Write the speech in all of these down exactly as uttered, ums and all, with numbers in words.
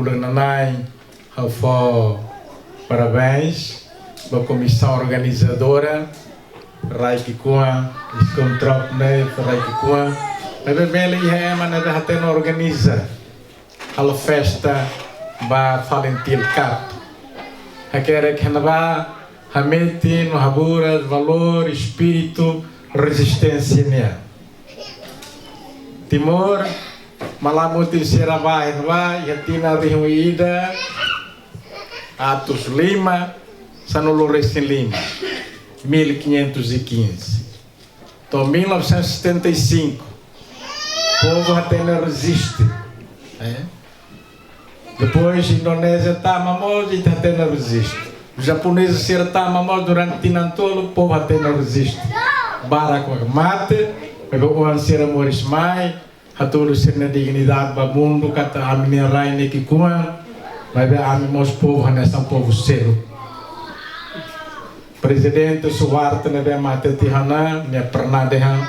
Uluk nanain, ha'u fó parabéns ba komisaun organizadora, rai ki'ikoan, Skontrok ne'e, rai ki'ikoan. Maibé bele iha ema ne'ebé hatene organiza, halo festa ba Falintil Cup. Hakerek iha ne'ebá, hametin no haburas valór, espíritu rezisténsia nian. Timor, malamute sira ba iha ne'ebá, iha tinan rihun ida atus lima sanulu resin lima, mil quinhentos e quinze. To'o mil novecentos e setenta e cinco, povu hatene reziste. Eh? Depois Indonézia tama mós, ita hatene reziste. Japonés sira tama mós durante tinan tolu, povu hatene reziste. Barak mak mate, maibé oan sira moris mai, hatudu sira-nia dignidade ba mundu, katak ami-nia rai ne'e ki'ikoan, maibé ami mós povu hanesan povu seluk. Prezidente Suharto ne'ebé mate tiha ona, nia pernah dehan,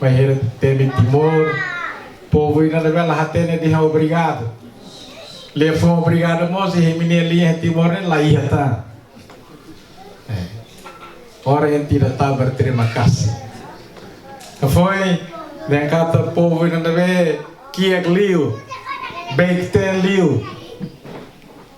wainhira temi Timor, povu ida ne'ebé la hatene dehan obrigadu. Liafuan obrigadu mós iha imi-nia lian Timor ne'e la iha tan. Eh, orang yang tidak tahu berterima kasih. Hafoin dehan katak povu ida ne'ebé kiak liu, beik-teen liu.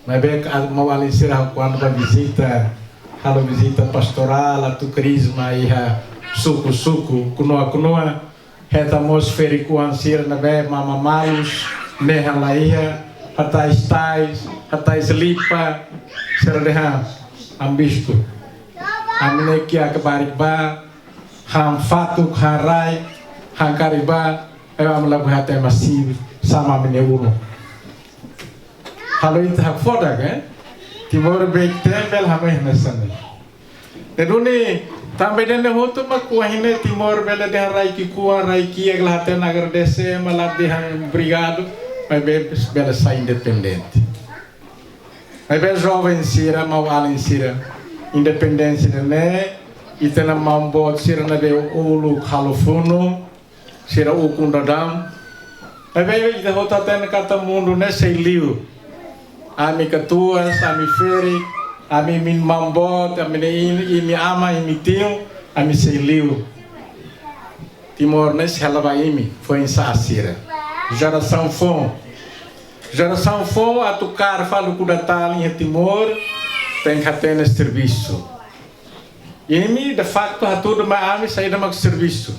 Maibé ka-, maun-alin sira, kuandu bá vizita, halo vizita pastorál, atu krizma iha suku-suku, kanoa-kanoa, hetan mós ferik-oan sira ne'ebé mama malus, nehan la iha, hatais tais, hatais lipa, sira dehan, "Amu Bispu, ami-nia kiak barik bá, han fatuk, han rai, han karik bá, eh, ami la buat ema sivi, sama ami-nia ulun." Halo ita hakfodak, eh? Timor beik-teen bele halo hanesan ne'e. Ne'e duni, tanba ida-ne'e hotu mak ohin ne'e Timor bele dehan rai ki'ikoan, rai kiak, la hatene agradese, ema la dehan obrigadu, maibé bele sai independente. Maibé joven sira, maun-alin sira, independénsia ne'e, ita-nia maun-boot sira ne'ebé uluk halo funu, sira ukun daudaun. Maibé ita hotu hatene katak mundu ne'e sei liu. Ami katuas, ami ferik, ami, imi maun-boot, ami-nia imi, imi aman, imi tiu, ami sei liu. Timor ne'e sei hela ba imi, foin-sa'e sira. Jerasaun foun. Jerasaun foun atu kaer fali kuda-talin iha Timor, tenke hatene servisu. Imi, de facto, hatudu mai ami saida mak servisu.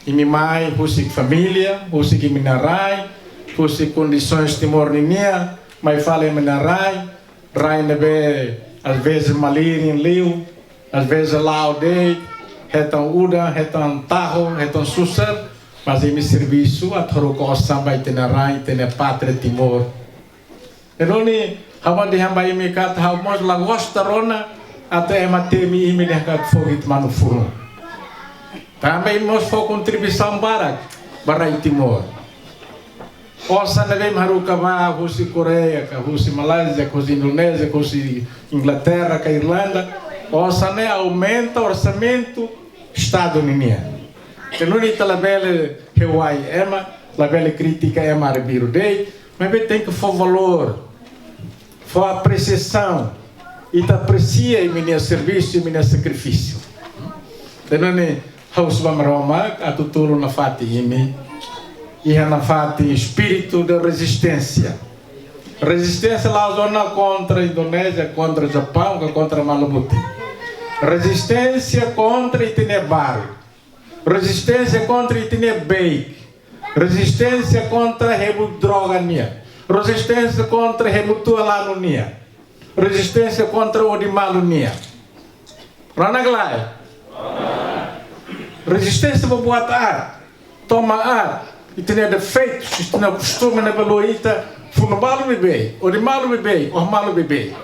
Imi mai husik família, husik imi-nia rai, husik kondisoens Timor ninian, mai fali imi-nia rai, rai ne'ebé às vezes malirin liu, às vezes la'o de'it, hetan udan, hetan tahu, hetan susar, mas imi servisu atu haruka osan ba ita-nia rai, ita-nia pátria Timor. Ne'e duni, ha'u dehan ba imi katak ha'u mós la gosta rona atu ema temi imi dehan katak fogo ita manu funu. Tanba imi mós fó kontribuisaun barak ba rai Timor. Osan ne'ebé imi haruka bá husi Koreia, ka husi Malázia, ka husi Indonézia, ka husi Inglaterra, ka Irlanda, osan ne'e aumenta orsamentu Estadu ninian. Ne'e duni ita labele hewai ema, labele kritika ema arbiru de'it, maibé tenke fó valór, fó apresiasaun, ita apresia imi-nia servisu, imi-nia sakrifísiu. Ne'e duni ha'u husu ba Maromak atu tulun nafatin imi, iha nafatin espíritu de rezisténsia. Rezisténsia la'ós ona kontra Indonézia, kontra Japaun, ka kontra malu-mutin. Rezisténsia kontra ita-nia barak. Rezisténsia kontra ita-nia beik. Rezisténsia kontra hemu droga nian. Rezisténsia kontra hemu tuan lanu nian. Rezisténsia kontra odi malu nian. Rona ka lae? Rezisténsia ba buat aat, toma aat, ita-nia defeitu, ita-nia kostume ne'ebé lori ita funu malu beibeik, odi malu beibeik, oho malu beibeik.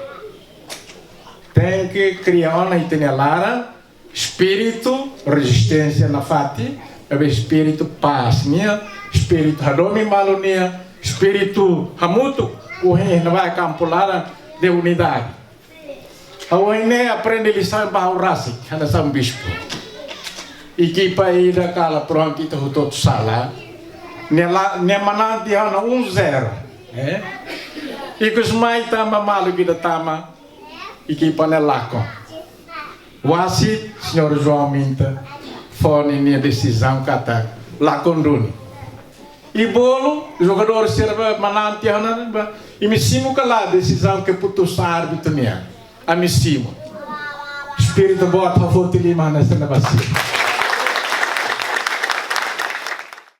Tenke kria ona ita-nia laran, espíritu rezisténsia nafatin, maibé espíritu pás nian, espíritu hadomi malu nian, espíritu hamutuk, ohin ne'ebá kampu laran de unidade. Ha'u ohin ne'e aprende lisaun ba ha'u rasik, hanesan bispu. Ekipa ida kala prontu ita hotu-hotu sala. Nia la, nia manán tiha ona um zero. Eh? Ikus mai tama malu ida tama, ekipa ne'e lakon. Wasit, señór João Minta, fó ninia desizaun katak lakon duni. I bolu, jogadór sira ba manán tiha ona ba, imi simu ka lae desizaun keputusan árbitru nian. Ami simu. Espíritu boot, ha'u foti liman hanesan ne'e ba sira.